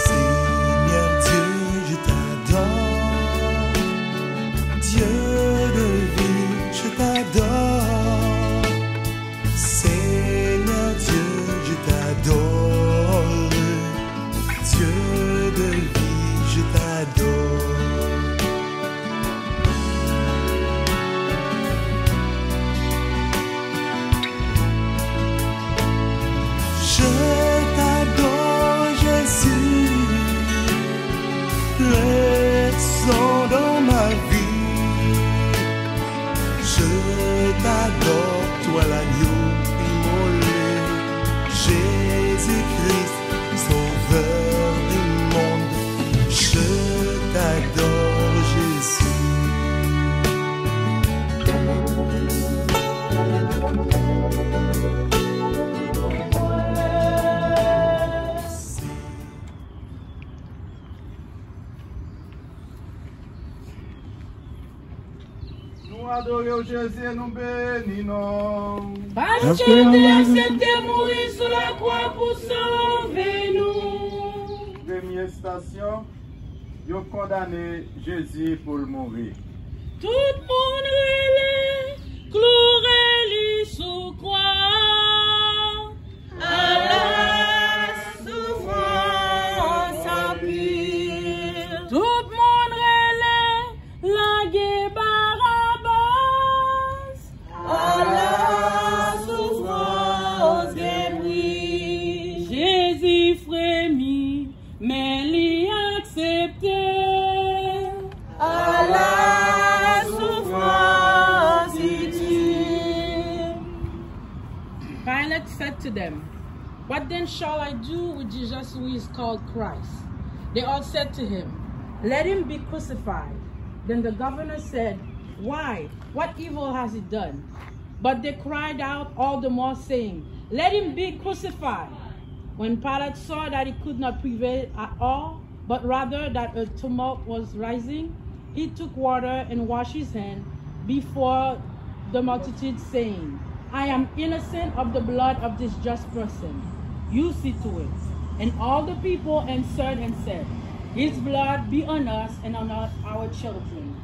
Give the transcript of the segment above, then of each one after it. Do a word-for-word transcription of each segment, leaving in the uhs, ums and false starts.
Seigneur Dieu, je t'adore. Dieu de vie, je t'adore. Seigneur Dieu, je t'adore. Dieu de vie, je t'adore. Je t'adore, Jésus, présent dans ma vie. Je t'adore, toi l'agneau immolé, Jésus-Christ, sauveur du monde. Je t'adore, Jésus. Nou adore w, Jezi, e nou beni non w. Paske w te aksepte mouri sou lakwa pou sove nou. Premye estasyon, yo kondane Jezi pou l mouri. Tout moun rele, kloure li sou kwa. Ala soufrans anpil. Tout moun rele, lage Barabas. Ala soufrans gen pri. Jezi fremi, men li aksepte. Ala soufrans itil. Pilate said to them, "What then shall I do with Jesus who is called Christ?" They all said to him, "Let him be crucified." Then the governor said, "Why? What evil has he done?" But they cried out all the more, saying, "Let him be crucified." When Pilate saw that he could not prevail at all, but rather that a tumult was rising, he took water and washed his hand before the multitude, saying, "I am innocent of the blood of this just person. You see to it." And all the people answered and said, "His blood be on us and on our children."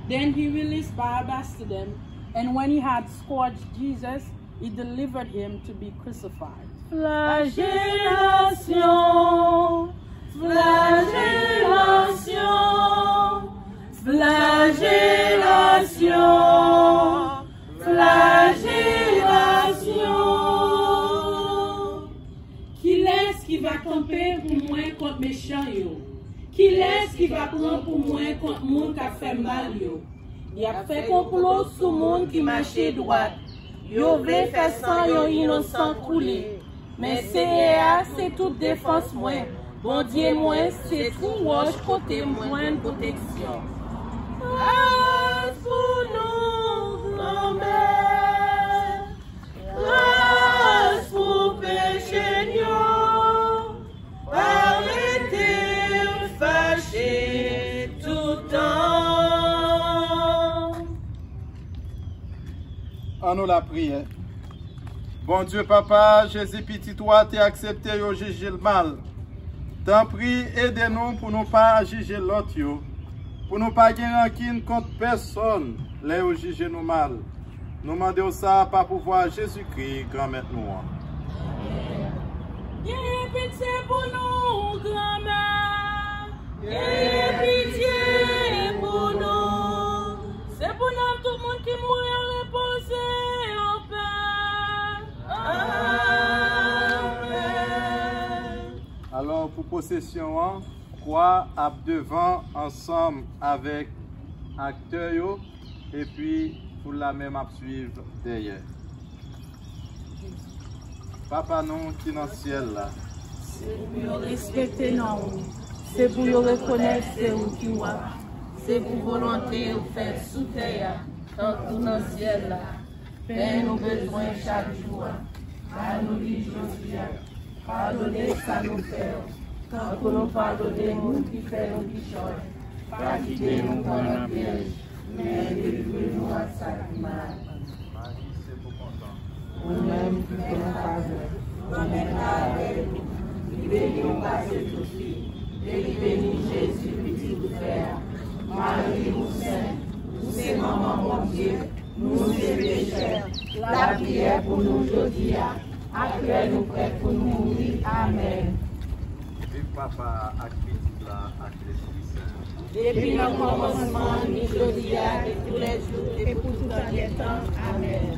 Then he released Barabbas to them, and when he had scourged Jesus, he delivered him to be crucified. Flagelasyon, flagelasyon, flagelasyon, flagelasyon. Kilès ki va kanpe pou mwen kont mechan yo? Kilès ki va pran pou mwen kont moun k ap fè m mal yo? Y ap fè konplo sou moun ki mache dwat. Yo vle fè san yon inosan koule. Men Senyè a se tout defans mwen. Bondye mwen se twou wòch kote m jwenn pwoteksyon. Gras pou nou, Granmèt. Gras pou peche n yo. Pa rete fache tout tan. Annou lapriyè. Bondye Papa, Jezi Pitit ou a te aksepte yo jije l mal. Tanpri, ede nou pou nou pa jije lòt yo, pou nou pa gen rankin kont pèsonn lè yo jije nou mal. Nou mande w sa pa pouvwa Jezikri, Granmèt nou an. Genyen pitye pou nou, Granmèt. Genyen pitye pou nou. Se pou nanm tout moun ki mouri yo repoze anpè. Amèn. Alò, pou pwosesyon an, kwa ap devan ansanm avèk aktè yo, epi foul la menm ap swiv dèyè. Papa nou ki nan syèl la, Se pou yo respekte non ou. Se pou yo rekonèt se ou ki wa. Se pou volonte ou fèt sou tè a, tankou nan syèl la. Pen nou bezwen chak jou a, ba nou li jodi a. Padone sa nou fè yo, tankou nou padone moun ki fè nou kichòy. Pa kite nou pran nan pyèj, men delivre nou ak sa ki mal. Mari, se pou kontan. Ou menm ki plen favè, Bondye avèk ou. Li beni ou pase tout fi, e li beni Jezi, pitit ou fè a. Mari, ou sen, ou se manman Bondye. Nou se pechè, lapriyè pou nou jodi a, ak lè nou prèt pou nou mouri. Amèn. Viv Papa a, ak Pitit la, ak Lespri Sen. Depi nan kòmansman, ni jodi a, e toulèjou, e pou toutan dè tan. Amèn.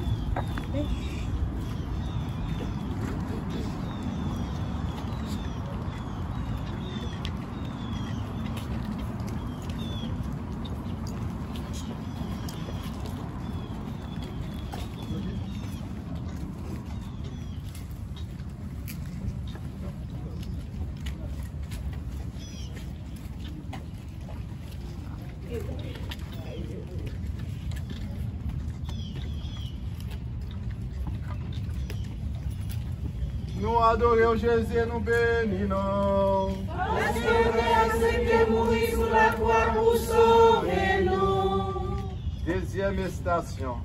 Nou adore w, Jezi, e nou beni non w. Paske w te aksepte mouri sou lakwa pou sove nou. Dezyèm estasyon.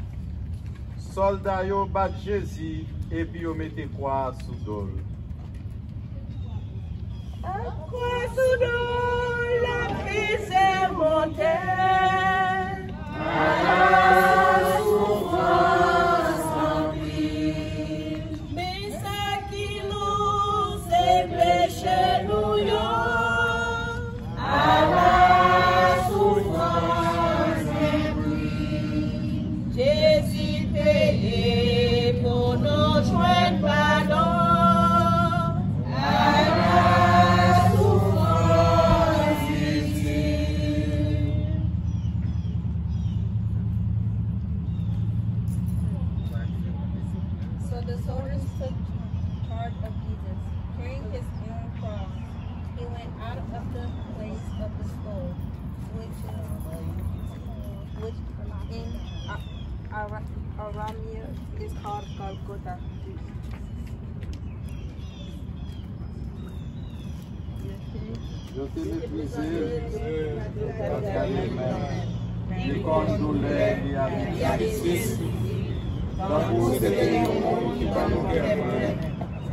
Sòlda yo bat Jezi epi yo mete kwa a sou do l. Ak kwa sou do l, l ap peze montè. Ala soufrans anpil. Men sa ki lou se peche nou yo. Ala soufrans enpri. Jezi peye pou nou jwenn padon. Ala soufrans itil. So the soldiers took charge of Jesus, carrying his own cross. He went out of the place of the skull, which, which in A-, Ara-, Aramaic is called Golgotha. Yo te meprize l, yo pa t gade l menm. Li konn doulè li ap eksperyans. Tankou se te yon moun ki ban nou kè plen,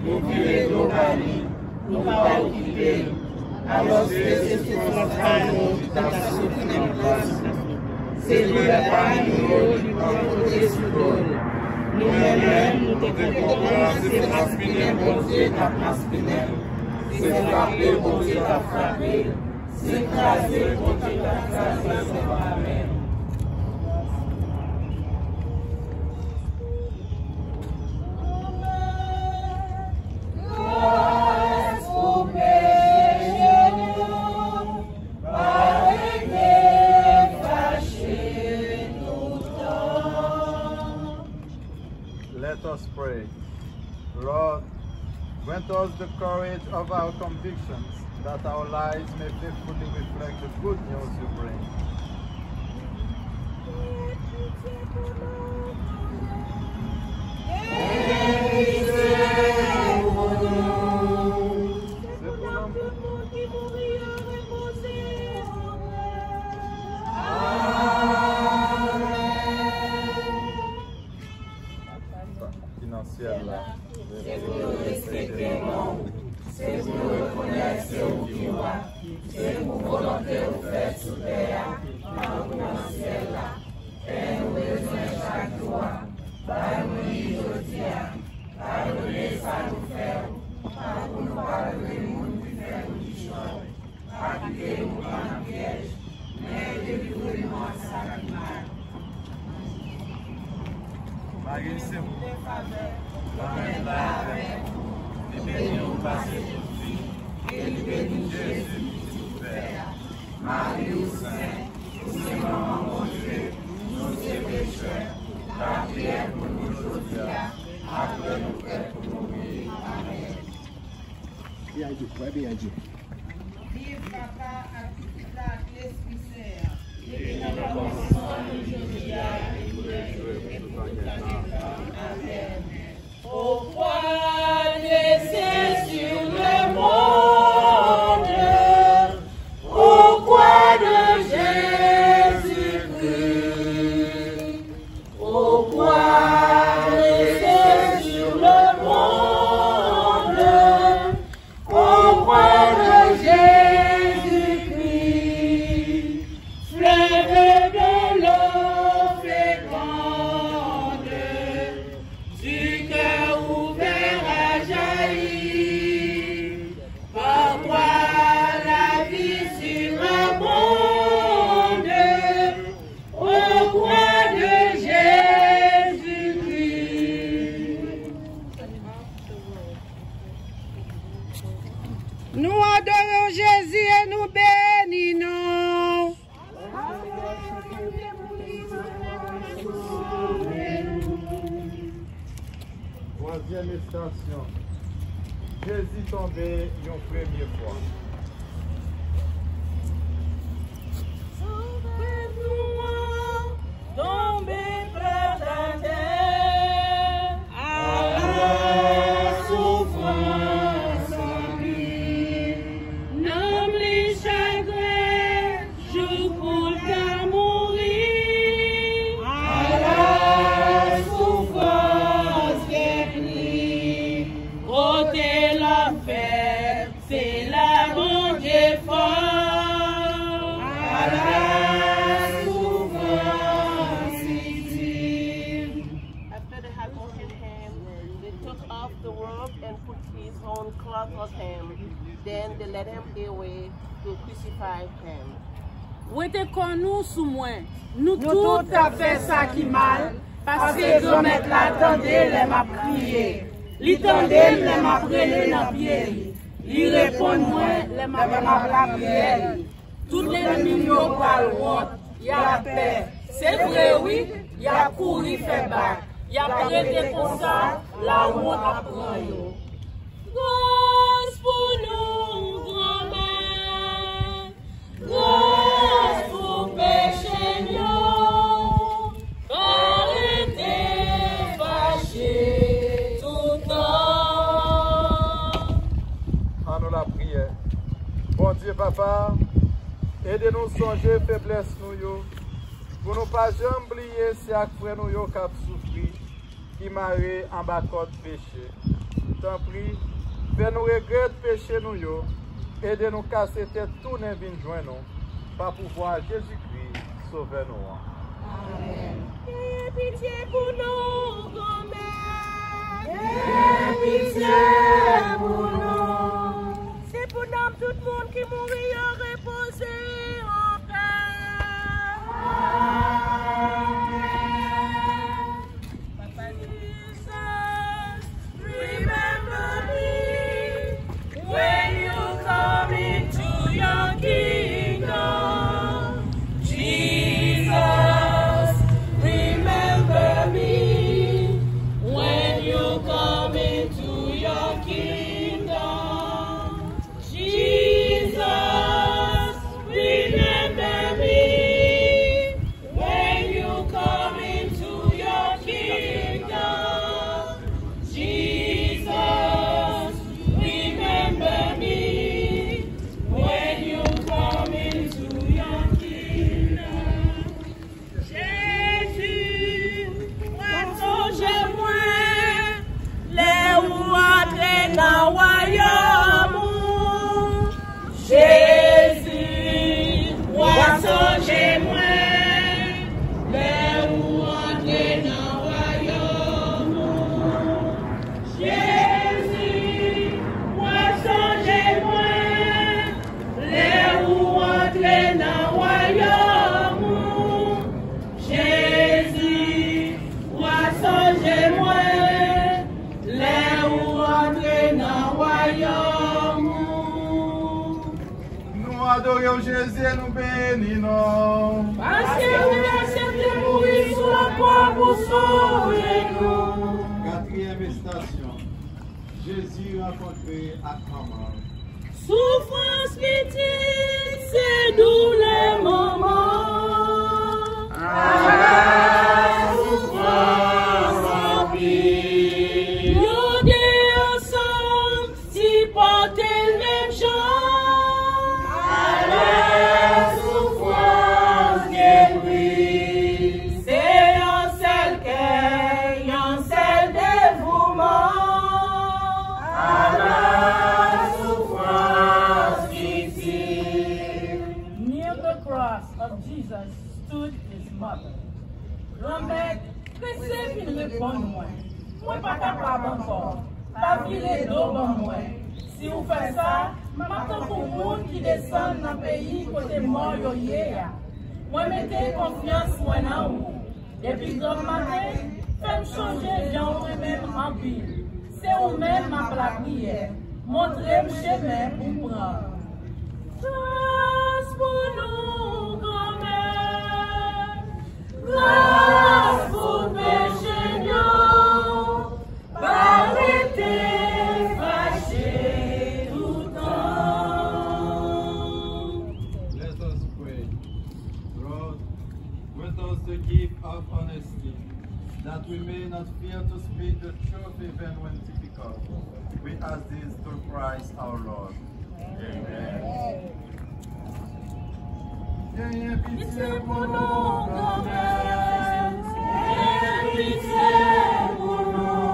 nou vire do ba li, nou pa okipe l. Alòske se soufrans pa nou ki t ap soufri nan plas nou. Se doulè pa nou yo li pran pote sou do l. Nou menm menm, nou te konprann se maspinen Bondye t ap maspinen l. Se frape Bondye t ap frape l. Se kraze Bondye t ap kraze sèvant la menm. Gras pou peche nou, pa rete fache toutan. Let us pray. Lord, grant us the courage of our convictions, that our lives may faithfully reflect the good news you bring. Ki nan syèl la. Se pou yo respekte non w. Se pou yo rekonèt se ou ki wa. Se pou volonte w fèt sou tè a, tankou nan syèl la. Pen nou bezwen chak jou a, ba nou li jodi a. Padone sa nou fè w, tankou nou padone moun ki fè nou kichòy. Pa kite nou pran nan pyèj, men delivre nou ak sa ki mal. Mari, se ou. Bondye avèk ou. Li beni w pase tout fi, e li beni Jezi, pitit ou fè a. Mari, ou sen, ou se manman Bondye, nou se pechè, lapriyè pou nou jodi a, ak lè nou prèt pou nou mouri. Amèn. Viv Papa, ak Pitit la, ak Lespri Sen an. Depi nan kòmansman, jodi a, e pou lè jou, e pou tout lè. Amèn. Aux croix laissées sur le monde, aux croix de Jésus-Christ, aux croix laissées sur le monde, aux croix de Jésus-Christ, fleuve de l'eau féconde, du cœur ouvert à jaillir, par toi la vie surabonde, aux croix de Jésus-Christ. Nou adore w, Jezi, e nou beni non w. Twazyèm estasyon. Jezi tonbe yon premye fwa. Tonbe plat atè. Ala soufrans li, nanm li chagren, jou pou l ta mouri. Ala soufrans kèk li, kote lòm fèb, se la Bondye fò. Ala soufrans li di. After they had wounded him, they took off the robe and put his own cloth on him. Then they led him away to crucify him. Wete kò nou sou mwen. Nou tout ap fè sa ki mal, paske Granmèt la tande lè m ap kriye. Li tande m lè m ap rele nan pye li. Li reponn mwen lè m ap lapriyè li. Tout lènmi m yo pral wont, y ap pè. Se vre wi, y ap kouri fè bak. Y ap rete konsa, lawont ap pran yo. Gras pou nou, Granmèt. Gras pou peche nou, pa rete fache toutan. An nou lapriyè. Bondye Papa, ede nou sonje feblès nou yo, pou nou pa janm bliye sè ak frè nou yo k ap soufri, ki mare anba kòd peche. Tanpri, fè nou regrèt peche nou yo, ede nou kase tèt tounen vin jwenn ou, pa pouvwa Jezikri, Sovè nou an. Amèn. Gen pitye pou nou, Granmèt. Gen pitye pou nou. Se pou nanm tout moun ki mouri yo repoze an pè. Amèn. Jesus, remember me when you come into your kingdom. Jesus, remember me when you come into your kingdom. Jesus, remember me when you come into your kingdom. Jesus, remember me when you come into your kingdom. Jezi, w a sonje mwen lè ou antre nan wayòm ou. Jezi, w a sonje mwen lè ou antre nan wayòm ou. Jezi, w a sonje mwen lè ou antre nan wayòm ou. Jezi, w a sonje mwen lè ou antre nan wayòm ou. Nou adore w, Jezi, e nou beni non w. Paske ou te aksepte mouri sou lakwa pou sove nou. Katriyèm estasyon. Jezi rankontre ak manman l. Soufrans pitit se doulè manman. Ala soufrans anpil. Yo de ansanm sipòte l menm jan. Ala soufrans gen pri. Se yon sèl kè, yon sèl devouman. Ala soufrans itil. Near the cross of Jesus stood his mother. Granmèt, prese vin reponn mwen. Mwen pa kapab ankò. Pa vire do ban mwen. Si w fè sa, m ap tankou moun ki desann nan peyi kote mò yo ye a. Mwen mete konfyans mwen nan ou. Depi granm maten, fè m chonje jan w renmen m anpil. Se ou menm m ap lapriyè. Montre m chemen pou m pran. Gras pou nou, Granmèt. Gras pou peche m yo. Pa rete fache toutan. Let us pray. Lord, grant us the gift of honesty, that we may not fear to speak the truth even when difficult. We ask this through Christ our Lord. Amen. Genyen pitye pou nou, Granmèt. Genyen pitye pou nou.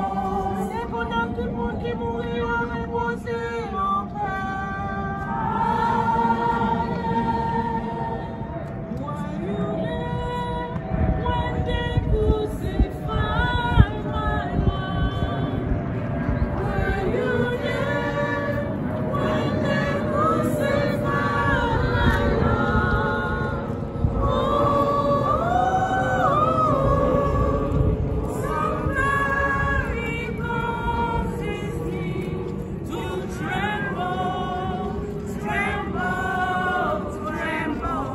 Se pandan tout moun ki mouri yo repoze anpè. Amen. Why you there when they crucify my Lord? Why you there when they crucify my Lord? Oh, somebody causes me to tremble, tremble, tremble.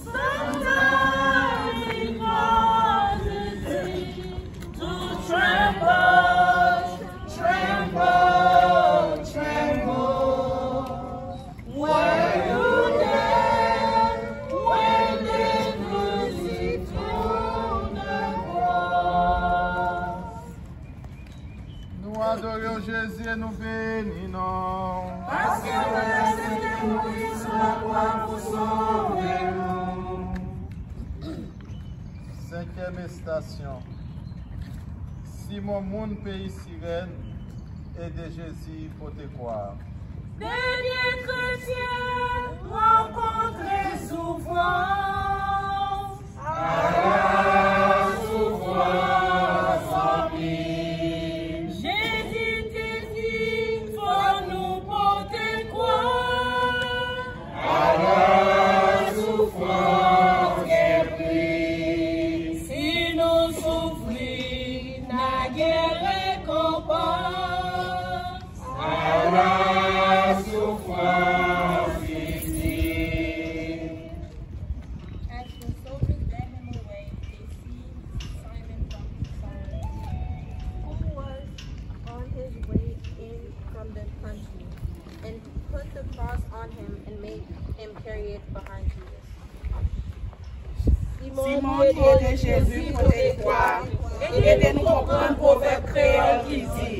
Sometimes it causes me to tremble, tremble, tremble. Were you there when they crucified the cross? Nou adore w, Jezi, e nou beni non w. Paske w te aksepte mouri sou lakwa pou sove nou. Senkyèm estasyon. Simon, moun peyi Sirèn, ede Jezi pote kwa a. Dènye kretyen rankontre soufrans. Ala soufrans anpil. Jezi te di, fò nou pote kwa. Ala soufrans gen pri. Si nou soufri, n a gen rekonpans. Ala soufrans isit. As the soldiers led him away, they seized Simon from Cyrene, who was on his way in from the country, and put the cross on him and made him carry it behind Jesus. Simon ki ede Jezi pote kwa a, ede nou konprann pwovèb kreyòl ki di,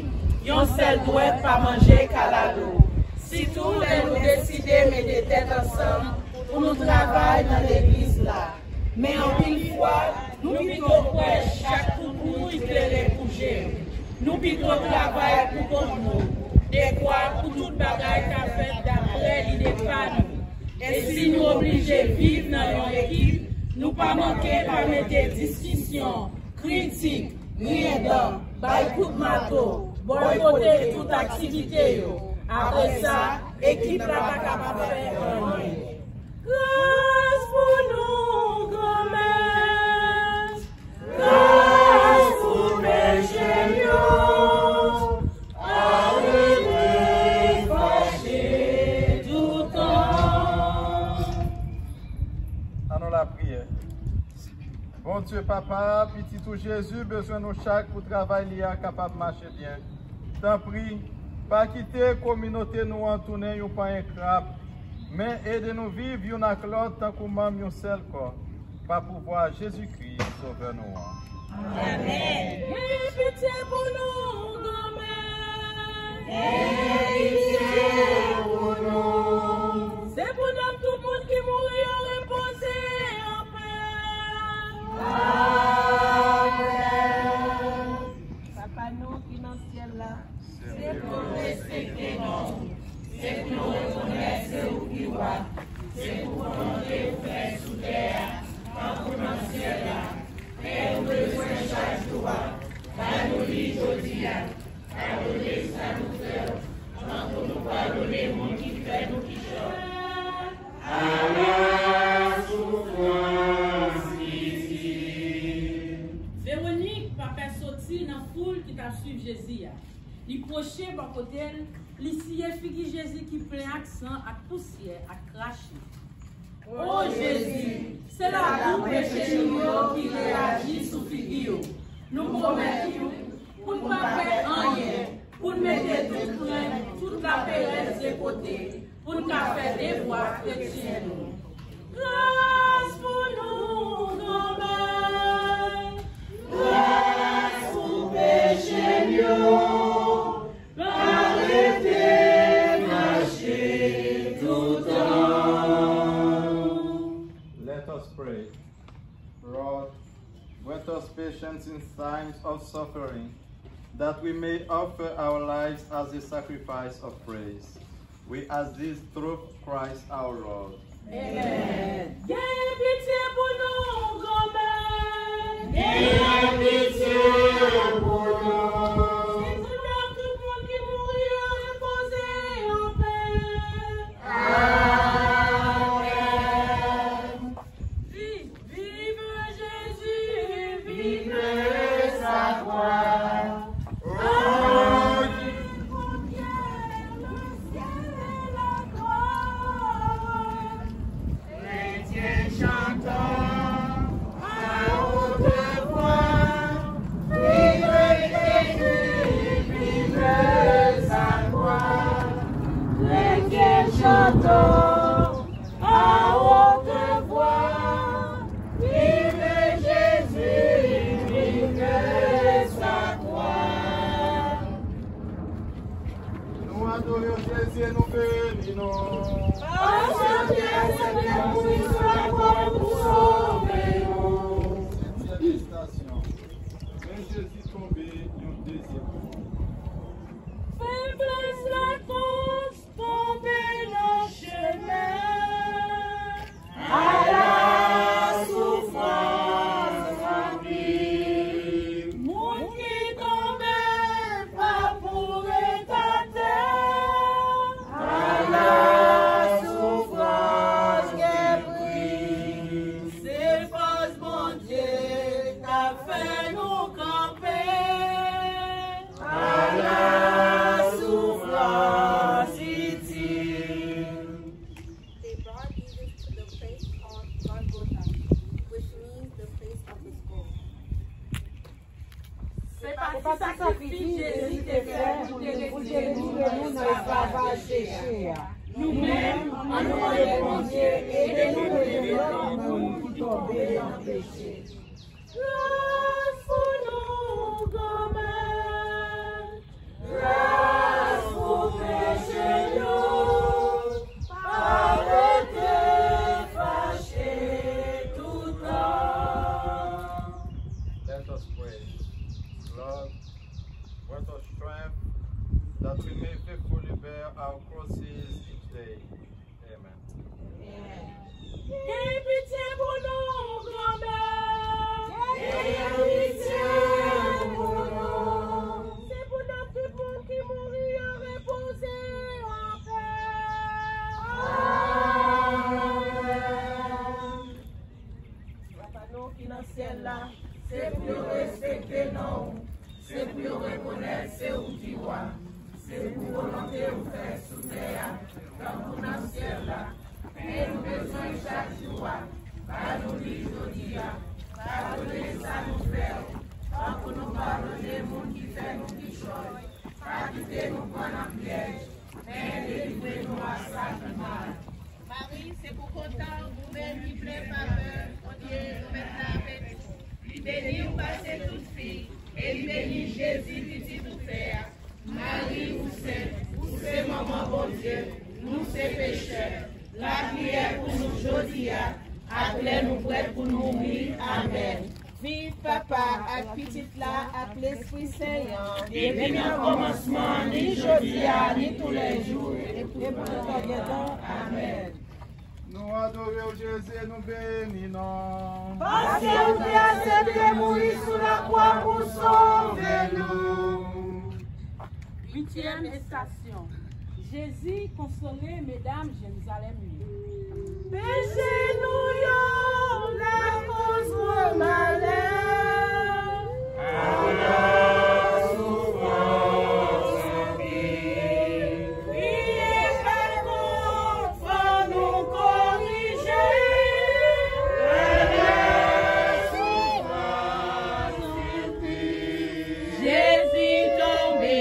yon sèl dwèt pa manje kalalou. Sitou lè nou deside mete tèt ansanm pou nou travay nan legliz la. Men anpil fwa, nou pito kwè chak kout bouyi klere pou je nou. Nou pito travay pou kont nou, dekwa pou tout bagay ka fèt dapre lide pa nou. E si nou oblije viv nan yon ekip, nou pa manke pa mete diskisyon, kritik, griyen dan, bay kout mato, Bòykote tout aktivite yo. Apre sa, ekip la pa kapab fè anyen. Gras pou nou, Granmèt. Gras pou peche m yo. Pa rete fache toutan. Ann nou lapriyè. Bondye Papa, Pitit ou Jezi bezwen nou chak pou travay li a kapab mache byen. Tanpri, pa kite kominote nou an tounen yon panyen krab, men ede nou viv youn ak lòt tankou manm yon sèl kò, pa pouvwa Jezikri, Sovè nou an. Amèn. Gen pitye pou nou, Granmèt. Gen pitye pou nou. Se pou nanm tout moun ki mouri yo repoze anpè. Amèn. Papa nou ki nan syèl la, se pou nou respekte non ou, se pou nou rekonèt se ou ki wa, se pou volonte ou fèt sou tè a, tankou nan syèl la. Pè nou bezwen chak jou a, ba nou li jodi a. Padone sa nou fè yo, tankou nou padone moun ki fè nou kichòy. A la soufrans itil. Vewonik pa pè soti nan foul ki t ap swiv Jezi a. Li pwoche bò kote l, li siye figi Jezi ki plen ak san, ak pousyè, ak krache. O Jezi, se labou peche nou yo ki reyaji sou figi yo. Nou pwomèt ou pou n pa pè anyen, pou n mete tout krent, tout laperèz de kote, pou n ka fè devwa kretyen nou. Gras pou nou, Granmèt, gras pou peche m yo. Pa rete mache toutan. Let us pray. Lord, grant us patience in times of suffering, that we may offer our lives as a sacrifice of praise. We ask this through Christ our Lord. Amen. Genyen pitye pou nou, Granmèt. Genyen pitye pou nou. Se pou nou tout moun ki mouri yo repoze anpè. Amèn. Vive Jésus, vive sa croix. Oh, Dieu, le ciel et la croix. Chrétiens chantons à haute voix, vive Jésus, vive sa croix. Chrétiens chantons à haute voix, vive Jésus, vive sa croix. Nou adore w, Jezi, e nou beni nou. Paske w te aksepte mouri sou lakwa pou sove nou. Setyèm estasyon. Men Jezi tonbe yon dezyèm fwa. Feblès lakòz tonbe nan chemen. A la soufrans anpil. Moun ki tonbe pa pou ret atè. A la soufrans gen pri. Se fòs Bondye k ap fè nou kanpe. A la soufrans itil. They brought Jesus to the place called Golgotha, which means the place of the skull. Se pa ti sakrifis Jezi te fè pou te retire nou nan esklavaj peche a. Nou menm, ann nou mande Bondye ede nou leve kò nou ki tonbe nan peche. Gras pou nou, Granmèt. Gras pou peche yo. Pa rete fache tout tan. Let us pray. Lord, grant us strength that we may faithfully bear our crosses each day. Amen. Gen pitye pou nou, Granmèt. Gen pitye pou nou. Se pou nou tout Volonte ou fèt sou tè a, tankou nan syèl la. Pen nou bezwen chak jou a, ba nou li jodi a. Padone sa nou fè yo, tankou nou padone moun ki fè nou kichòy. Pa kite nou pran nan pyèj, men delivre nou a sa ki mal. Mari, se pou kontan ou, ou menm ki plen favè, Bondye, nou Mèt la, avèk ou. Li beni ou pase tout fi, e li beni Jezi, pitit ou fè a. Mari, ou sent, ou se manman Bondye, nou se pechè. Lapriyè pou nou jodi a, ak lè nou prèt pou nou mouri. Amèn. Viv Papa ak Pitit la ak Lespri Sen an. Depi nan kòmansman, ni jodi a, ni toulèjou, e pou tout tan gen tan. Amèn. Nou adore w, Jezi, e nou beni non. Paske ou te aksepte mouri sou lakwa pou sove nou. Uityèm estasyon. Jezi konsole medam Jerizalèm yo. Peche nou yo lakoz gwo malè. Ala soufrans anpil. Kriye pa kont, fò nou korije. Ala soufrans anpil. Jezi tonbe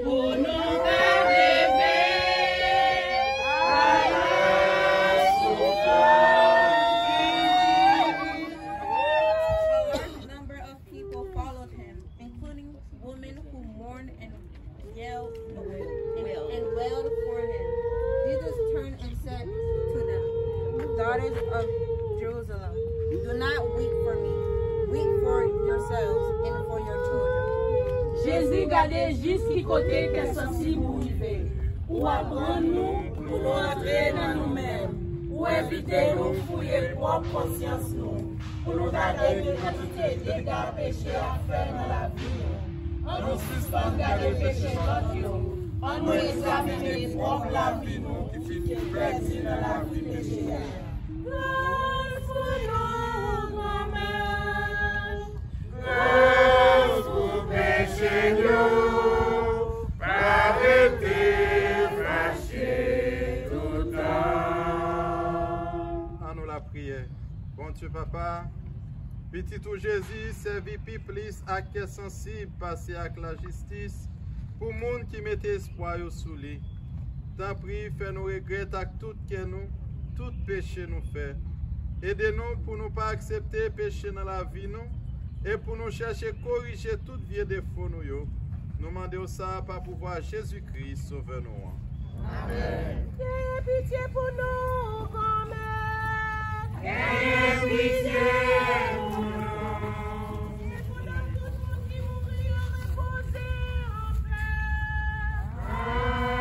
pou nou ka leve. A la soufrans. A large number of people followed him, including women who mourned and yelled and, and wailed for him. Jesus turned and said to them, "Daughters of Jerusalem, do not weep for me. Weep for yourselves and for your children." Jezi gade jis ki kote kè sansib ou rive. Ou aprann nou pou nou antre nan nou menm. Ou envite nou fouye pwòp konsyans nou, pou nou gade ki kantite dega peche a fè nan lavi nou. Ann nou sispann gade peche lòt yo. Ann nou egzamine pwòp lavi nou ki fin pèdi nan lavi peche a. Gras pou nou, Granmèt. Gras pou peche n yo, pa rete fache toutan. An nou lapriyè. Bondye Papa, Pitit ou Jezi sèvi pi plis ak kè sansib pase ak lajistis pou moun ki mete espwa yo sou li. Tanpri, fè nou regrèt ak tout kè nou tout peche nou fè. Ede nou pou nou pa aksepte peche nan lavi nou e pou nou chèche korije tout vye defo nou yo. Nou mande w sa pa pouvwa Jezi Kris, Sovè nou an. Amèn. Genyen pitye pou nou, Granmèt. Genyen pitye pou nou. E pou nanm tout moun ki mouri yo repoze anpè. Amèn.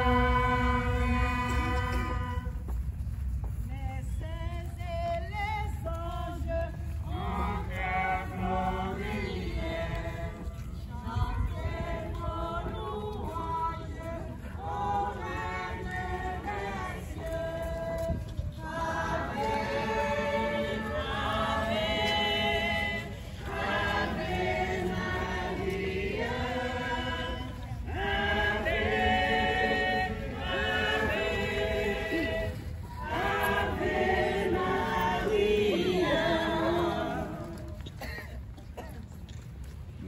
Les saints et les anges entrèrent dans les lieux.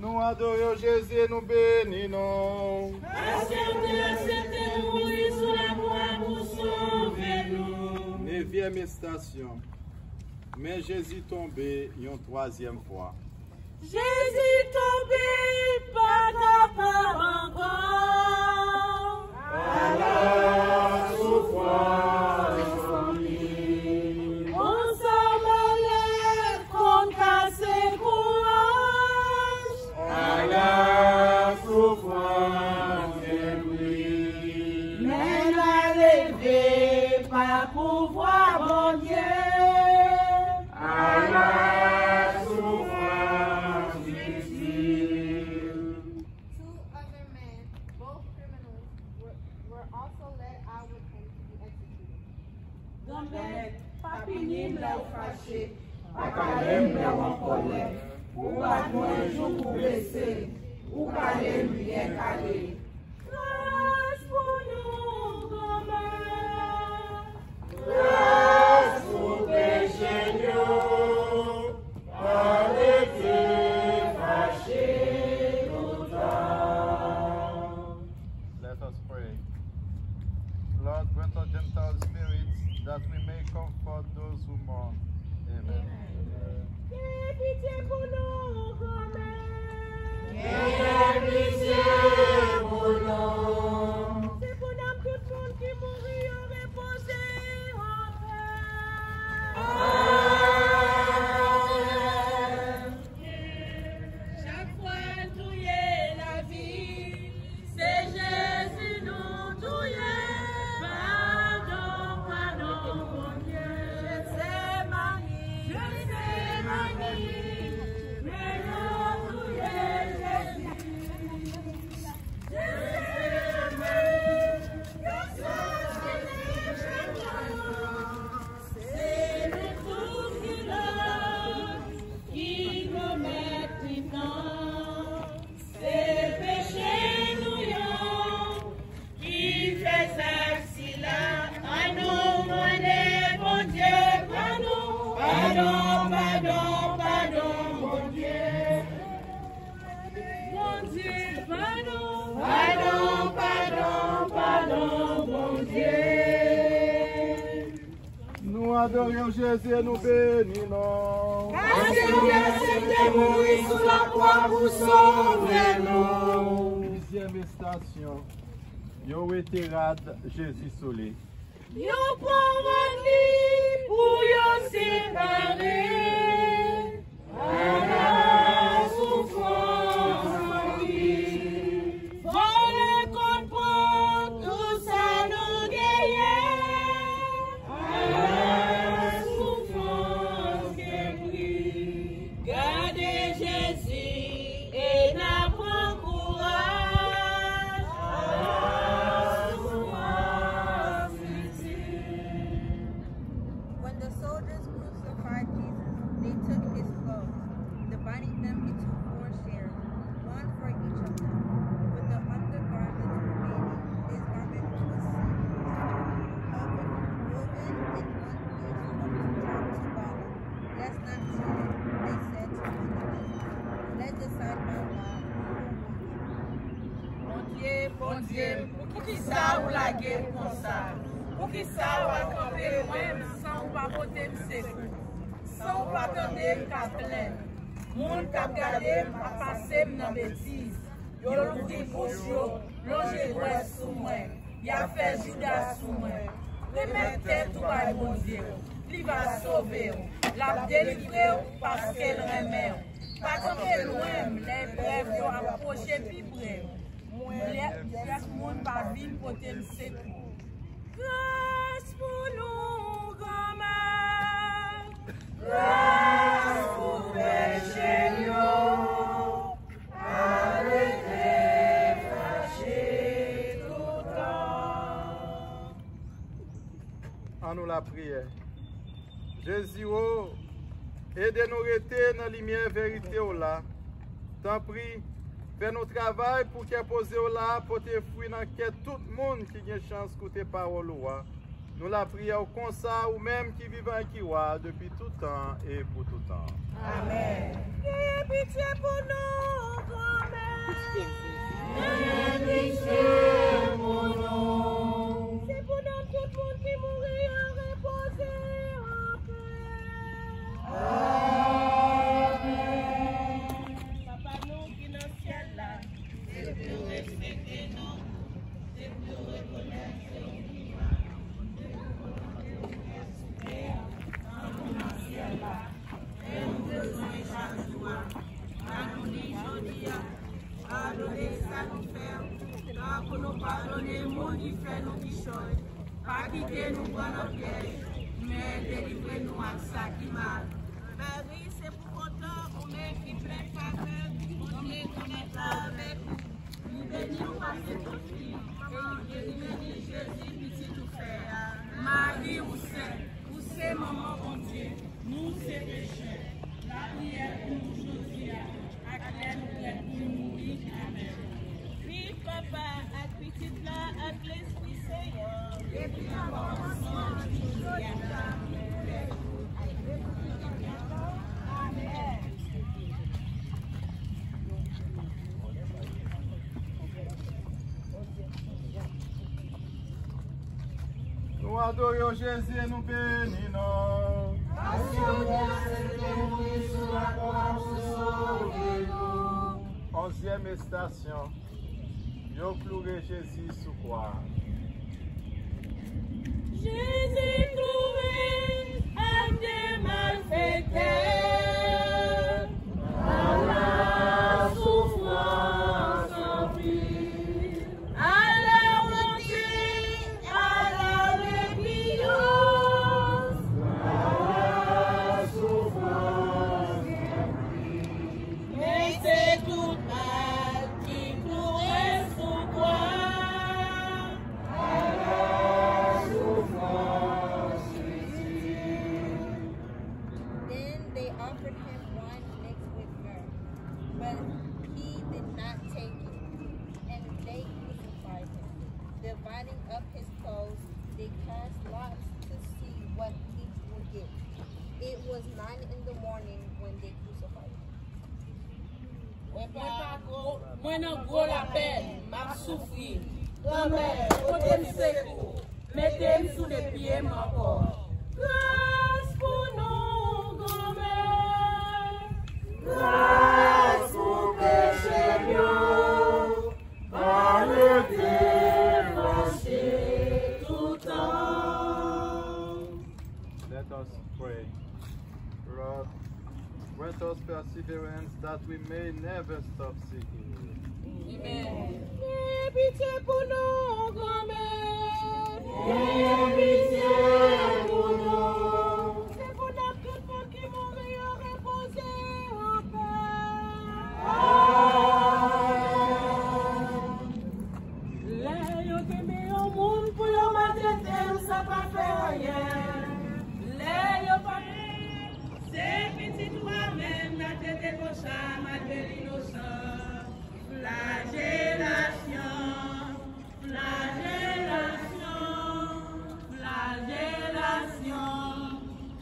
Nou adore w, Jezi, e nou beni non w. Paske w te aksepte mouri sou lakwa pou sove nou. Nevyèm estasyon. Men Jezi tonbe yon twazyèm fwa. Jezi tonbe, pa kapab ankò. Ala soufrans anpil. Konsa malè konn kase kouraj. Ala soufrans anpil. Men n a leve pa pouvwa Bondye. Ala soufrans itil. Two other men, both criminals, were, were also led out with him to be executed. Granmèt, pa pini m lè w fache, pa kale m lè w an kòlè. Ou bat mwen jouk ou blese, ou kale m byen kale. Gras pou nou. Grant us Gentile spirits, that we may comfort those who mourn. Amen. Gen pitye pou nou, Granmèt. Gen pitye pou nou. Se pou nanm tout moun ki mouri yo repoze anpè. Amen. Chak fwa l touye lavi, se Jezi nou touye. Padon, padon, Bondye. Jetsemani, Jetsemani, men yo touye Jezi. Jetsemani, yo sasinen Jezi. Se nou tout ki la, ki komèt krim nan. Se peche nou yo ki fè zak sila. Annou mande Bondye padon. Padon, padon, padon, Bondye. Bondye, padon. Padon, padon, padon, Bondye. Nou adore w, Jezi, e nou beni non w. Paske w te aksepte mouri sou lakwa pou sove nou. Sizyèm estasyon, yo wete rad Jezi sou li. Yo pran rad li pou yo separe. Ala soufrans anpil. Vòlè konn pran tout sa nou genyen. Ala soufrans gen pri. Gade Jezi e n a pran kouraj. Ala soufrans itil. When the soldiers crucified Jesus, they took his clothes, dividing them into four shares, one for each of them. But the undergarment remaining, his garment was sewn with straw, woven in one piece from the top to bottom. Let's not tear it, they said to one another. Let's decide by lot who will get it. Bondye, Bondye, poukisa w lage m konsa? Poukisa w al kanpe lwen m san w pa pote m sekou? San w pa tande m ka plenn? Moun k ap gade m ap pase m nan betiz. Yo louvri bouch yo, lonje dwèt sou mwen. Y ap fè jouda sou mwen. Remèt tèt ou bay Bondye w. Li va sove w. L ap delivre w paske l renmen w. Pa kanpe lwen m lè eprèv yo ap pwoche pi pre w. Lè pyès moun pa vin pote m sekou. Gras pou nou, Granmèt. Gras pou peche m yo. Arete fache toutan. Annou lapriyè. Jezi o, ede nou rete nan limyè verite w la. Tanpri, fè nou travay pou kè poze w la pote fwi nan kè tout moun ki gen chans koute pawòl ou a. Nou lapriyè w konsa, ou menm ki vivan e ki wa depi tout tan e pou tout tan. Amèn. Genyen pitye pou nou, Granmèt. Genyen pitye pou nou. Se pou nanm tout moun ki mouri yo repoze anpè. Amèn. Papa nou ki nan syèl la, se pou yo respekte non w, se pou yo rekonèt se ou ki wa, se pou volonte w fèt sou tè a, tankou nan syèl la. Pen nou bezwen chak jou a, ba nou li jodi a. Padone sa nou fè w, tankou nou padone moun ki fè nou kichòy. Pa kite nou pran nan pyèj, men delivre nou ak sa ki mal. Mari, se pou kontan ou menm ki plen favè, Bondye konnen pa avèk ou. Ou beni ou pase tout fi, e ou beni Jezi, pitit ou fè a. Mari, ou sent, ou se manman Bondye. Nou se pechè. Lapriyè pou nou jodi a, ak lè nou prèt pou n mouri. Amèn. Viv Papa, ak Pitit la, ak Lespri Sen an. Depi nan kòmansman, jodi a, amèn. Nou adore w, Jezi, e nou beni non w. Paske w te aksepte mouri sou lakwa pou sove nou. Onzyèm estasyon. Yo kloure Jezi sou kwa a. Jezi kloure ak de malfektè. Ala soufrans anpil. Ala wonte, ala repiyans. Ala soufrans anpil. Men se tout mal ki kloure sou kwa. Ala soufrans itil. Then they offered him wine mixed with myrrh, but he did not take it, and they crucified him. Dividing up his clothes, they cast lots to see what each would get. It was nine in the morning when they crucified him. Mwen pa gwo, mwen nan gwo lapèn, m ap soufri. Granmè, pote m sekou, mete m sou de pye m ankò. Gras pou nou, Granmè. Gras pou peche m yo. Pa rete fache toutan. Let us pray. Lord, grant us perseverance that we may never stop seeking you. Amen. Gen pitye pou nou, Granmè. Gen pitye pou nou. Se pou nou tout moun ki mouri yo repoze anpè. Amen. Lè yo kenbe yon moun pou yo maltrete l, sa pa fè anyen. Lè yo pa Se pitit ou a menm n a trete konsa malgre l inosan. Flajelasyon, flajelasyon, flajelasyon,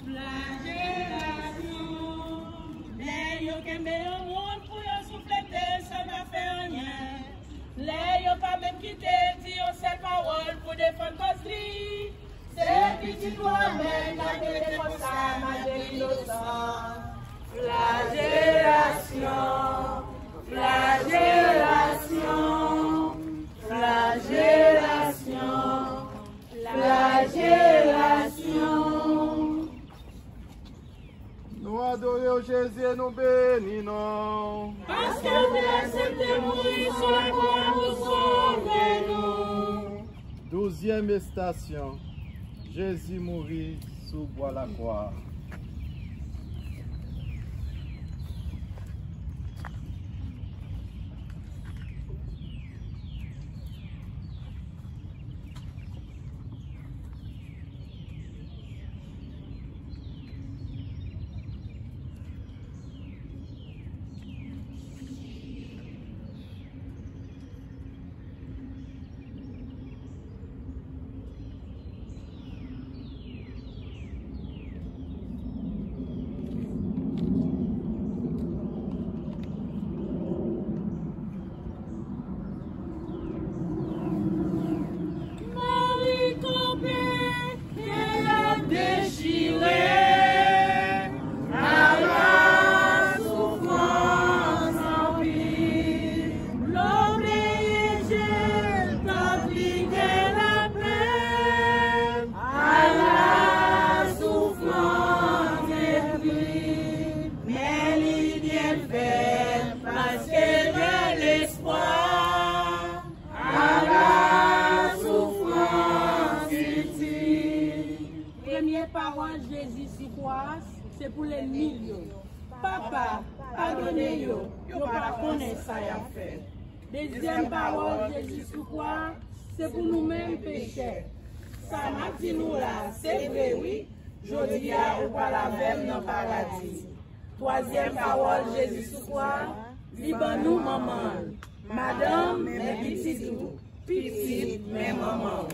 flajelasyon. Lè yo kenbe yon moun pou yo souflete l san pa fè anyen. Lè yo pa menm kite l di yon sèl pawòl pou defann kòz li. Se pitit ou a menm n a trete konsa malgre l inosan. Flajelasyon, flajelasyon, flajelasyon, flajelasyon. Nou adore w, Jezi, e nou beni non w. Paske w te aksepte mouri sou lakwa pou sove nou. Douzyèm estasyon, Jezi mouri sou bwa lakwa a. Mari kanpe, syèl la dechire. Ala soufrans anpil. Lòm veye je l, tann li gen lapenn. Ala soufrans enpil. Men li byen fèt, paske l gen lespwa. Ala soufrans itil. Premye pawòl Jezi sou kwa a, se pou lènmi l yo. Papa, padone yo, yo pa konnen sa y ap fè. Dezyèm pawòl Jezi sou kwa a, se pou nou menm pechè. Sa m ap di nou la a, se vre wi, jodi a ou pral avè m nan paradi. Twazyèm pawòl Jezi sou kwa a, li ban nou manman l. Madanm, men pitit ou, pitit, men manman w.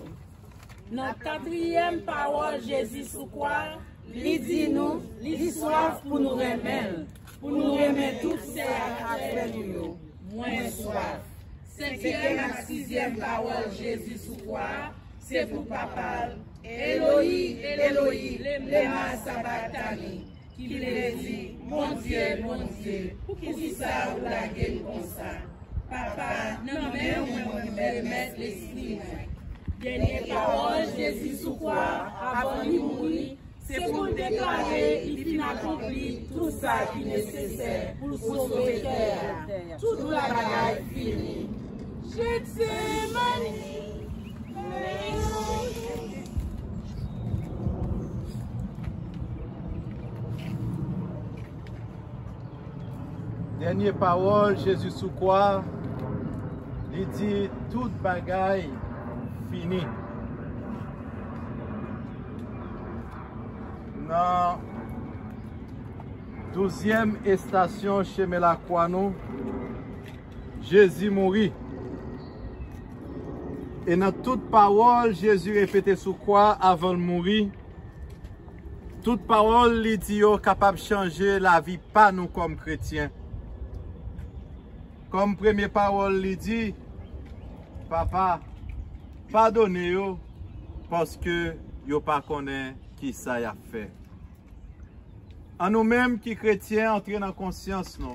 Nan katriyèm pawòl Jezi sou kwa a, li di nou, li swaf pou nou renmen l, pou nou renmen tout sè ak frè nou yo. Mwen swaf. Senkyèm ak sizyèm pawòl Jezi sou kwa a, Se pou Papa l, Eloyi, Eloyi, lema sabaktani, ki vle di, Bondye, Bondye, poukisa ou lage m konsa? Papa, nan men w mwen remèt lespri mwen. Dènye pawòl Jezi sou kwa a, avan li mouri, se pou l deklare li fin akonpli tout sa ki nesesè pou l sove tè a. Tout bagay fini. Jetsemani. Dènye pawòl Jezi sou kwa, li di, tout bagay fini. Nan douzyèm estasyon chemen lakwa nou, Jezi mouri. E nan tout pawòl Jezi repete sou kwa avan l mouri, tout pawòl li di yo kapab chanje lavi pa nou kòm kretyen. Kòm premye pawòl li di, Papa, padone yo, paske yo pa konnen kisa y ap fè. An nou menm ki kretyen, antre nan konsyans nou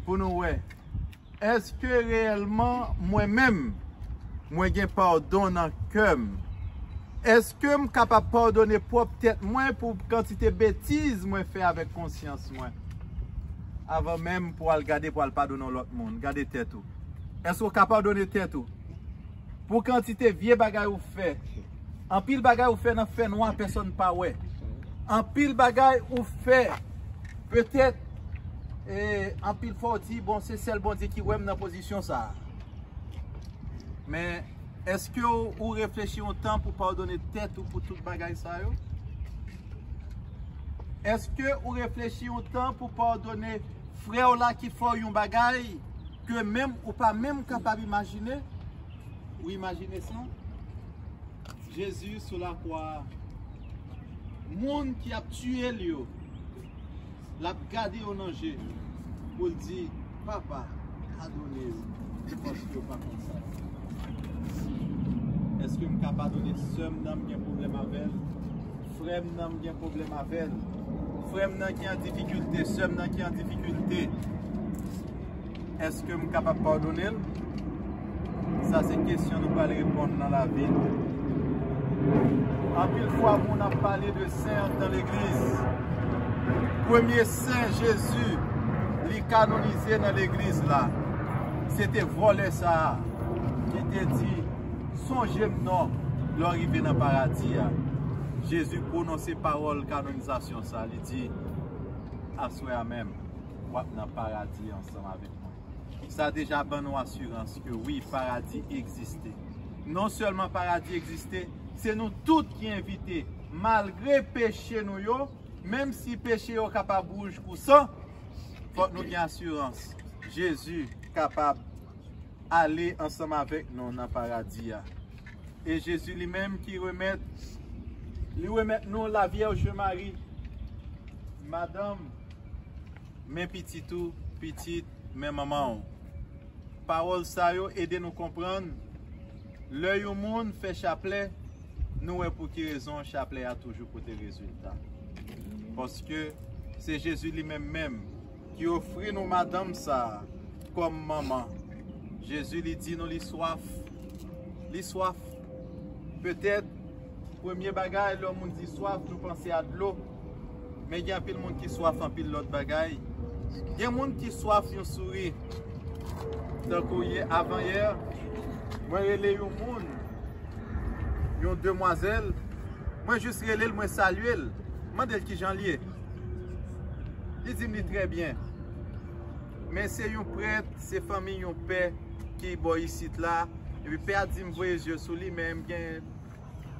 pou nou wè, èske reyèlman mwen menm, mwen gen padon nan kè m? Èske m kapab padone pwòp tèt mwen pou kantite betiz mwen fè avèk konsyans mwen? Avan menm pou al gade pou al padone yon lòt moun, gade tèt ou. Èske w ka padone tèt ou? Pou kantite vye bagay ou fè. Anpil bagay ou fè nan fènwa, pèsonn pa wè. Anpil bagay ou fè, petèt, e, anpil fwa ou di, bon, se sèl Bondye ki wè m nan pozisyon sa a. Men, èske w, ou reflechi yon tan pou padone tèt ou pou tout bagay sa yo? Èske ou reflechi yon tan pou padone frè w la ki fè w yon bagay ke menm ou pa menm kapab imajine? Ou imajine sa? Jezi sou lakwa a, moun ki ap tiye l yo, l ap gade yo nan je pou l di, Papa, padone yo, paske yo pa konn sa y ap fè. Èske m ka padone sè m nan m gen pwoblèm avè l? Frè m nan m gen pwoblèm avè l. Frè m nan ki an difikilte, sè m nan ki an difikilte. Èske m kapab padone l? Sa se kesyon nou pral reponn nan lavi nou. Anpil fwa, moun ap pale de sen nan legliz. Premye sen Jezi, li kanonize nan legliz la, se te vòlè sa a ki te di, sonje m non lè w rive nan paradi a. Jezi pwononse pawòl kanonizasyon sa, li di, aswè a menm, w ap nan paradi ansanm avèk mwen. Sa deja ban nou asirans ke wi, paradi egziste. Non sèlman paradi egziste, se nou tout ki envite, malgre peche nou yo, menm si peche yo kapab wouj kou san, fòk nou gen asirans Jezi kapab ale ansanm avèk nou nan paradi a. E Jezi li menm ki remèt, li remèt nou la Vyèj Mari, madanm, men pitit ou, pitit, men manman w. Pawòl sa yo ede nou konprann, lè yon moun fè chaplè, nou wè pou ki rezon chaplè a toujou pote rezilta. Paske se Jezi li menm menm ki ofri nou madanm sa a kòm manman. Jezi li di nou li swaf. Li swaf. Petèt, premye bagay, lè yon moun di swaf, nou panse a dlo. Men gen anpil moun ki swaf anpil lòt bagay. Gen moun ki swaf yon souri. Tankou yè, avan yè, mwen rele yon moun, yon demwazèl, mwen jis rele l, mwen salye l, mande l kijan l ye. Li di m li trè byen. Men se yon prèt, se fanmi yon pè ki bò isit la. Epi pè a di m voye zye sou li, men m gen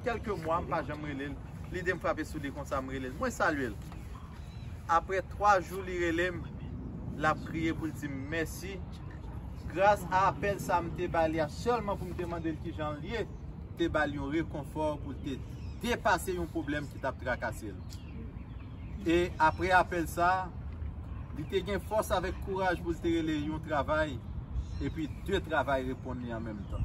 kèlke mwa, m pa janm rele l. Lide m frape sou li konsa, m rele l. Mwen salye l. Apre twa jou, li rele m. L ap kriye pou l di m mèsi. Gras a apèl sa m te ba li a, sèlman pou m te mande l kijan l ye, te ba l yon rekonfò pou l te depase yon pwoblèm ki t ap trakase l. E apre apèl sa, li te gen fòs avèk kouraj pou l te rele yon travay, epi de travay reponn li an menm tan.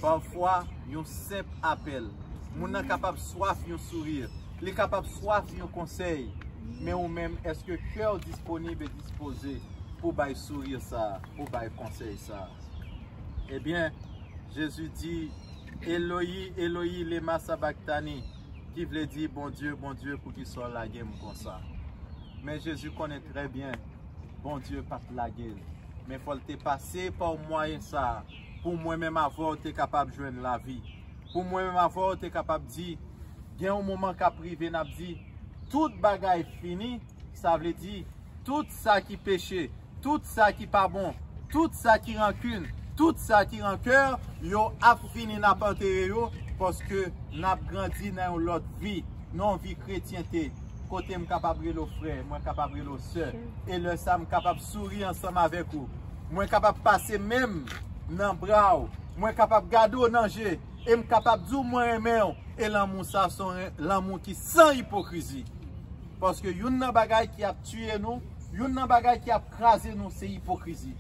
Pafwa, yon senp apèl. Moun nan kapab swaf yon souri. Li kapab swaf yon konsèy. Men ou menm, èske kè w disponib e dispoze pou bay souri sa a, pou bay konsèy sa a? Ebyen, Jezi di, Eloyi, Eloyi, lema sabaktani, ki vle di, Bondye, Bondye, poukisa w lage m konsa? Men Jezi konnen trè byen, Bondye p ap lage l. Men fò l te pase pa yon mwayen sa a, pou mwen menm avè w te kapab jwenn lavi. Pou mwen menm avè w te kapab di, gen yon moman k ap rive, n ap di, tout bagay fini, sa vle di, tout sa ki peche, tout sa ki pa bon, tout sa ki rankin, tout sa ki rankè, yo ap fini, n ap antere yo, paske n ap grandi nan yon lòt vi, nan yon vi kretyente, kote m kapab rele w frè, mwen kapab rele w sè, e lè sa a m kapab souri ansanm avèk ou, mwen kapab pase men m nan bra w, mwen kapab gade w nan je, e m kapab di w mwen renmen w, e lanmou sa a se yon ren- lanmou ki san ipokrizi. Paske youn nan bagay ki ap tiye nou, youn nan bagay ki ap kraze nou, se ipokrizi.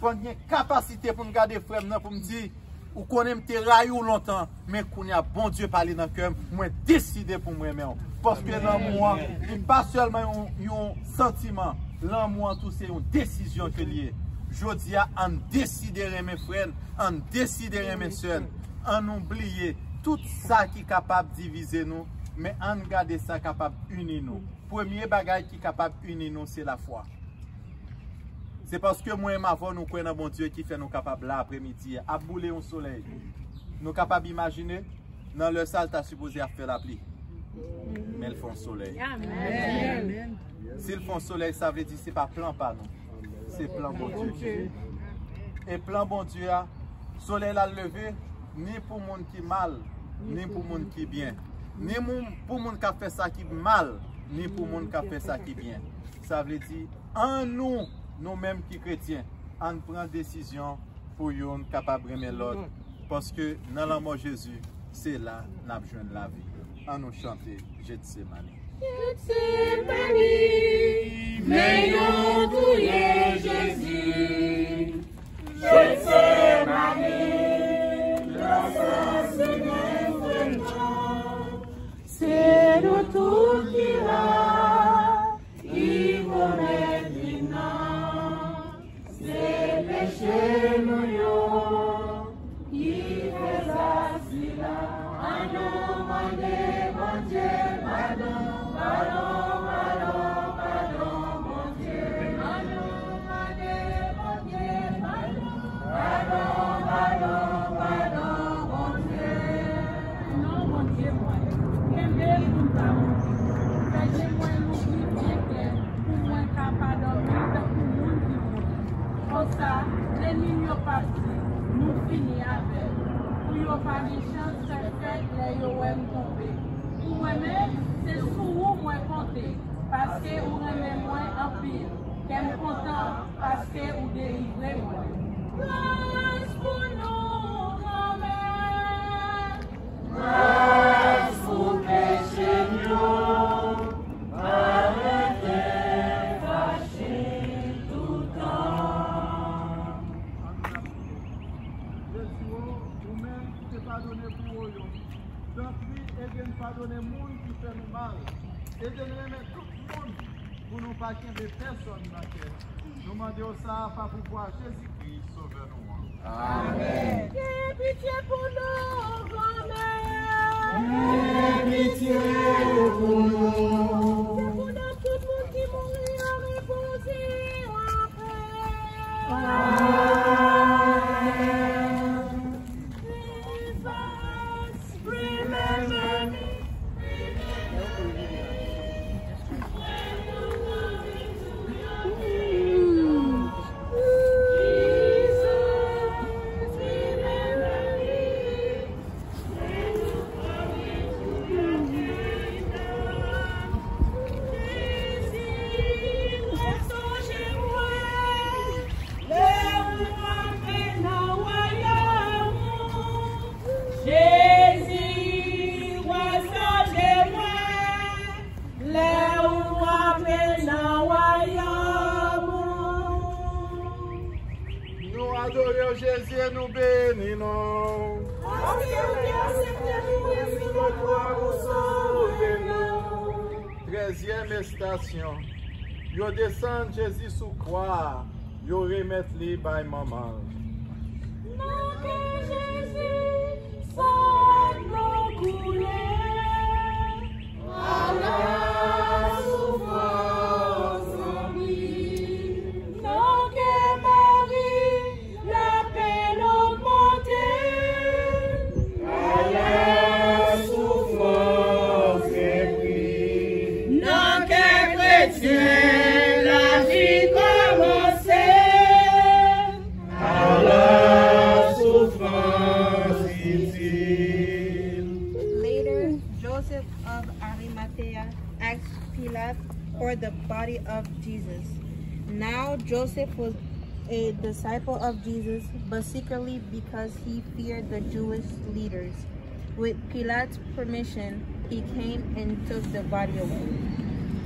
Fò n gen kapasite pou n gade frè m nan, pou m di, ou konnen m te rayi w lontan, men kounye a Bondye pale nan kè m, mwen deside pou m renmen w. Paske lanmou an, li pa sèlman yon, yon santiman, lanmou an tou se yon desizyon ke l ye. Jodi a, ann deside renmen frè n, ann deside renmen sè n, ann nou bliye tout sa ki kapab divize nou, men ann gade sa kapab ini nou. Premye bagay ki kapab ini nou se lafwa. Se paske mwen menm avè w nou kwè nan Bondye ki fè nou kapab la apremidi a ap boule yon solèy. Nou kapab imajine, nan lè sa a l ta sipoze ap fè lapli. Men l fè yon solèy. Si l fè yon solèy, sa vle di se pa plan pa nou. Se plan Bondye ki fè. E plan Bondye a, solèy la leve, ni pou moun ki mal, ni pou moun ki byen. Ni moun, pou moun k ap fè sa ki mal, ni pou moun k ap fè sa ki byen. Sa vle di, an nou, nou menm ki kretyen, ann pran desizyon pou youn kapab renmen lòt. Paske nan lanmò Jezi, se la n ap jwenn lavi. Ann nou chante Jetsemani. Jetsemani, men yo touye Jezi. Jetsemani, yo asasinen frè m nan. Se nou tout ki la, ki komèt krim nan. Se peche nou yo ki fè sa sila. Ann nou mande Bondye padon, padon, padon, padon, Bondye. Ann nou mande Bondye padon, padon, padon, padon, Bondye. Non, Bondye mwen, kenbe m pou m pa mouri. Fè je mwen louvri byen klè pou mwen ka pa dòmi tankou moun ki mouri. Konsa, lènmi m yo p ap di, nou fini avè l. Pou yo pa gen chans fè fèt lè yo wè m tonbe. Pou mwen menm, se sou ou mwen konte, paske ou renmen mwen anpil. Kè m kontan, paske ou delivre mwen. Gras pou nou, Granmèt. Gras pou peche m yo, pa rete fache toutan. Jezi o, ou menm ki te padone pou yo, tanpri ede n padone moun ki fè nou mal. Ede n renmen tout moun pou nou pa kenbe pèsòn nan kè. Nou mande w sa pa pouvwa Jezikri, Sovè nou an. Amèn. Gen pitye pou nou, Granmèt. Gen pitye pou nou. Se pou nanm tout moun ki mouri an repoze an pè. Amèn. Jesus, remember me. Jezi, w a sonje mwen lè ou antre nan wayòm ou. Nou adore w, Jezi, nou beni non. Paske ou te aksepte mouri sou lakwa pou sove nou. Trèzyèm estasyon. Yo desann Jezi sou kwa a, yo remèt li bay manman l. Nan kè Jezi, san nou koule. Ala soufrans anpil. Nan kè Mari, lapenn ogmante. Ala soufrans gen pri. Nan kè kretyen, lavi kòmanse. Ala soufrans itil. Later, Joseph of Arimathea asked Pilate for the body of Jesus. Now Joseph was a disciple of Jesus, but secretly because he feared the Jewish leaders. With Pilate's permission, he came and took the body away.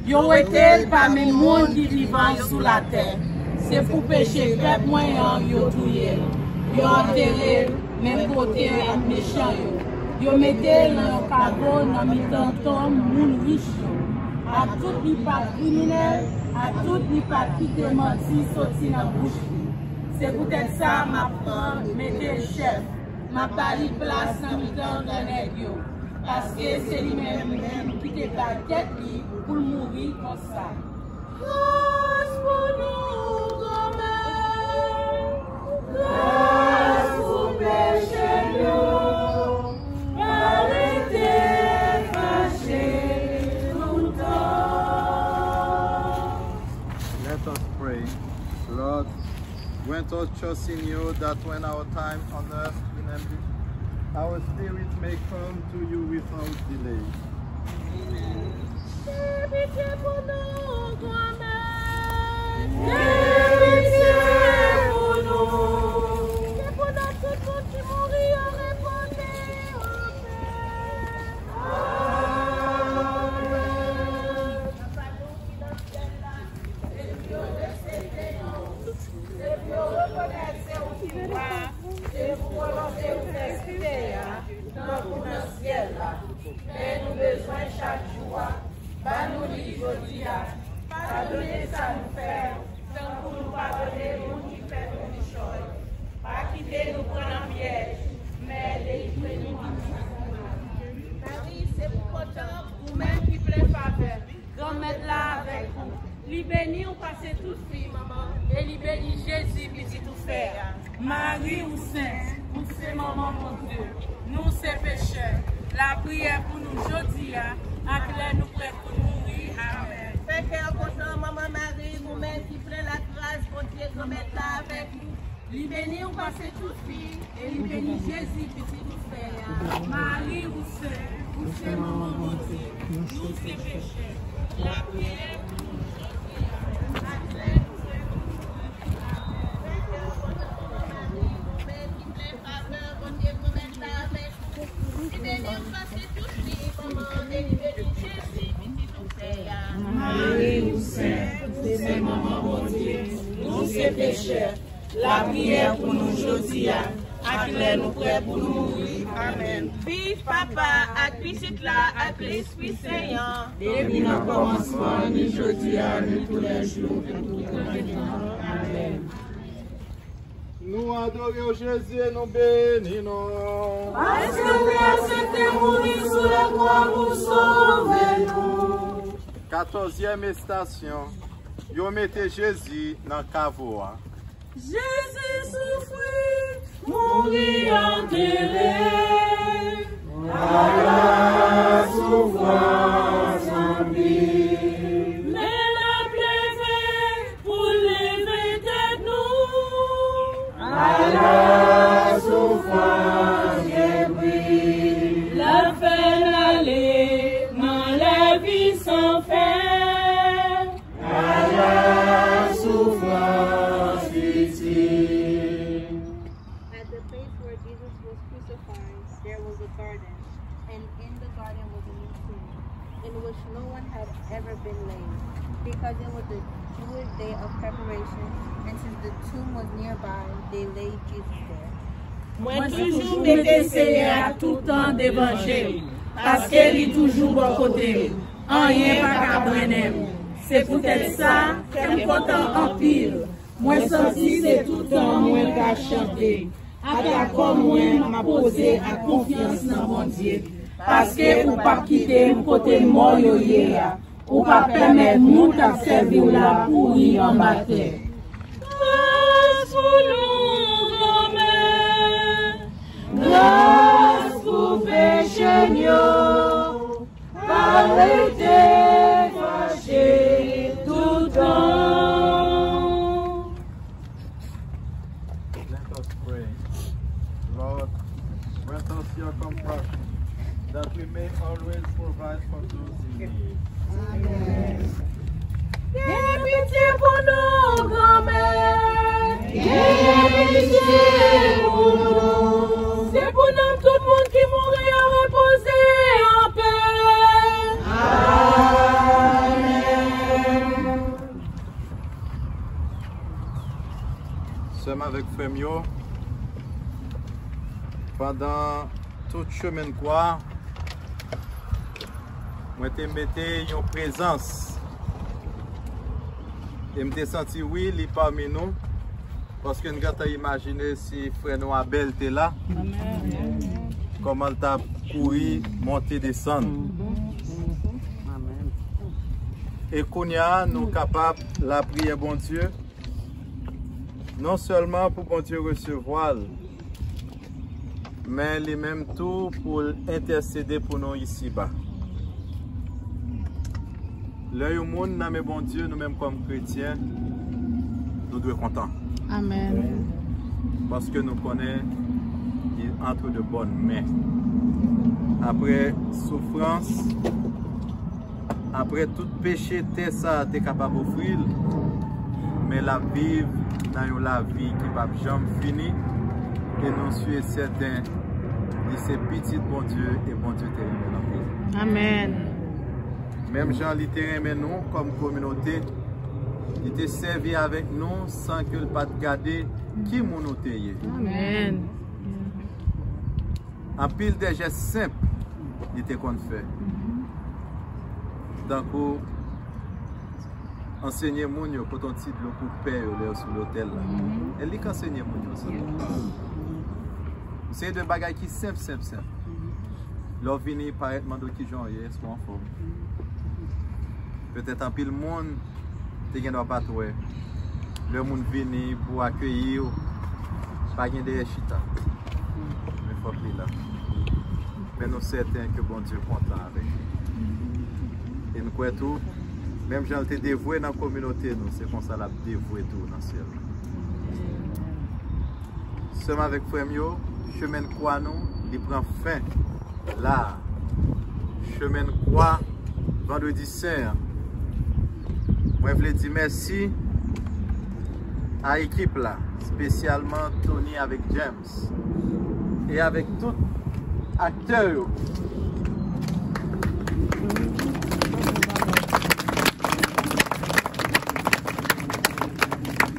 Yo wete l pami moun ki vivan sou latè. Se pou peche pèp mwen an yo touye l. Yo antere l menm kote ak mechan yo. Yo mete l nan yon kavo nan mitan tonm moun rich yo, ak tout lipat kriminèl, ak tout lipat ki te manti soti nan bouch li. Se poutèt sa m ap pran, mete l chèf. M ap ba li plas nan mitan grannèg yo, paske se li menm, li menm ki te bay tèt li pou l mouri konsa. Gras pou nou, Granmèt, gras pou peche nou, pa rete fache lontan. Let us pray. Lord, grant us trust in you that when our time on earth will end, our spirit may come to you without delay. Fè pitye pou nou, Granmèt. Fè pitye pou nou. Se pou nou tout moun ki mouri yo repoze anpè. Amen. Papa nou ki nan syèl la, epi yo resevwa w, epi yo rekonèt se ou ki wa, epi w pwolonje ou fè site a, tankou nan syèl la. Pen nou bezwen chak jou a, ba nou li jodi a. Padone sa nou fè, tankou nou padone moun ki fè nou kichòy. Pa kite nou pran nan pyèj, men delivre nou anba Satan. Mari, se pou kontan ou menm ki plen favè. Granmèt la avèk ou. Li beni ou pase tout fi, manman, e li beni Jezi, pitit ou fè a. Mari, ou sent, ou se manman Bondye. Nou se pechè. Lapriyè pou nou jodi a, ak lè nou prè pou n mouri. Amèn. Fè kè w kontan, manman Mari, ou menm ki plen lagras, Bondye Granmèt la avèk ou. Li beni ou pase tout fi, e li beni Jezi, pitit ou fè a. Mari, ou sent, ou se manman Bondye, nou se pechè. Lapriyè pou nou jodi a, ak lè nou prè pou n mouri. Amèn. Fè kè w kontan, manman Mari, ou menm ki plen favè, Bondye Granmèt la avèk ou. Li beni ou pase tout fi, manman, e li beni Jezi, pitit ou fè a. Mari, ou sent, ou se manman Bondye, nou se pechè. Lapriyè pou nou jodi a, ak lè nou prè pou nou mouri. Amèn. Viv Papa ak Pitit la ak Lespri Sen an. Depi nan kòmansman, ni jodi a, ni toulèjou, pou tout tan. Amèn. Nou adore w, Jezi, e nou beni non w. Paske w te aksepte mouri sou lakwa pou sove nou. Katòzyèm estasyon. Yo mete Jezi nan kavo a. Jezi soufri, mouri, antere. Ala soufrans anpil. Men l ap leve pou leve tèt nou. Ala soufrans gen pri. L ap fè n ale nan lavi san fen. Ala soufrans itil. At the place where Jesus was crucified, there was a garden, and in the garden was a new city, in which no one had ever been laid, because it was the Jewish day of preparation, and since the tomb was nearby, they laid Jesus there. Mwen toujou mete Seyè a toutan devan je m, paske li toujou bò kote m, anyen pa ka brennen m. Se poutèt sa, kè m kontan anpil. Mwen santi se toutan mwen ka chante. Ata kò mwen m ap poze ak konfyans nan Bondye, paske ou p ap kite m kote mò yo ye a, ou p ap pèmèt moun k ap sèvi w la pouri anba tè. Gras pou nou, Granmè, gras pou peche m yo. Pa rete fache toutan. Let us pray. Lord, grant us your compassion, that we may always provide for those in need. Amen. Gen pitye pou nou, Granmè. Gen pitye pou nou. Se pou nanm tout moun ki mouri yo repoze anpè. Amen. Sè m avèk frè m yo, pandan tout chemen kwa, mwen te mete yon prezans. E m te santi, wi, li pami nou. Paske n gentan imajine si frè nou Abèl te la. Kòman l t ap kouri, monte, desann. E kounye a, nou kapab lapriyè Bondye, non sèlman pou Bondye resevwa l, men li menm tou pou l entèsede pou nou isiba. Lè yon moun nan men Bondye, nou menm kòm kretyen, nou dwe kontan. Amèn. Paske nou konnen il entre de bonnes mains. Apre soufrans, apre tout peche tè sa a te kapab ofri l, men l ap viv nan yon lavi ki p ap janm fini, e nou si e sèten li se pitit Bondye e Bondye te renmen l anpil. Amèn. Menm jan li te renmen nou kòm kominote, li te sèvi avèk nou san ke l pa t gade ki moun ou te ye. Amèn. Anpil de jès senp li te konn fè. Tankou ansenye moun yo, pote yon ti dlo pou pè yo lè yo sou lotèl la. E li k ansenye moun yo sa. Se de bagay ki senp, senp, senp. Lè w vini, parèt mande w kijan w ye, èske w anfòm. Petèt anpil moun te gen dwa pa t wè. Lè moun vini pou akeyi w, pa gen dèyè chita. Men fòk li la. Men nou sèten ke Bondye kontan avèk nou. E n kwè tou, menm jan l te devwe nan kominote nou, se konsa l ap devwe tou nan syèl la. Sè m avèk frè m yo, chemen kwa nou, li pran fen la. Chemen kwa Vandredi Sen an. Mwen vle di mèsi a ekip la, espesyalman Tony avèk James, e avèk tout aktè yo.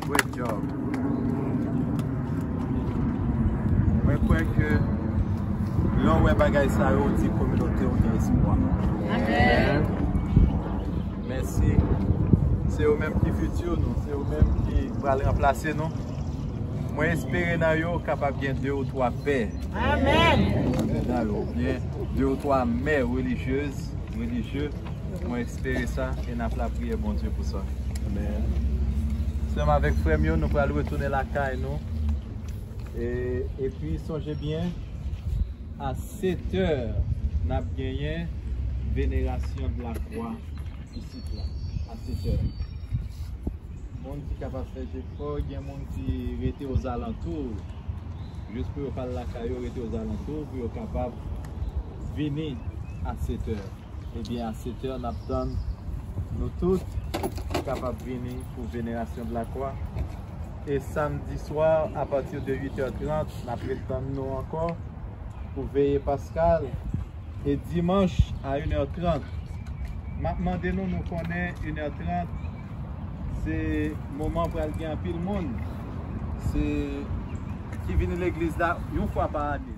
Great job. Mwen kwè ke lè w wè bagay sa yo, w di kominote w gen espwa. Amèn. Mèsi. Se yo menm ki fiti nou, se yo menm ki pral ranplase nou. Mwen espere nan yo kapab gen de ou twa pè. Amèn. Nan yo, oubyen de ou twa mè relijyez, relijye. Mwen espere sa e n ap lapriyè Bondye pou sa. Amèn. Sè m avèk frè m yo, nou pral retounen lakay nou. E, epi sonje byen, a setè, n ap genyen venerasyon de la croix isit la, a setè. Moun ki kapab fè jefò, gen moun ki rete ozalantou, jis pou yo pa al lakay yo, rete ozalantou, pou yo kapab vini a setè. Ebyen, a setè, n ap tann nou tout ki kapab vini pou venerasyon de la croix. E samdi swa, apati de uit è trant, n ap ret tann nou ankò pou veye paskal. E dimanch, a inè trant, M ap mande nou, nou konnen inè trant se moman pral gen anpil moun se ki vini legliz la yon fwa pa ane.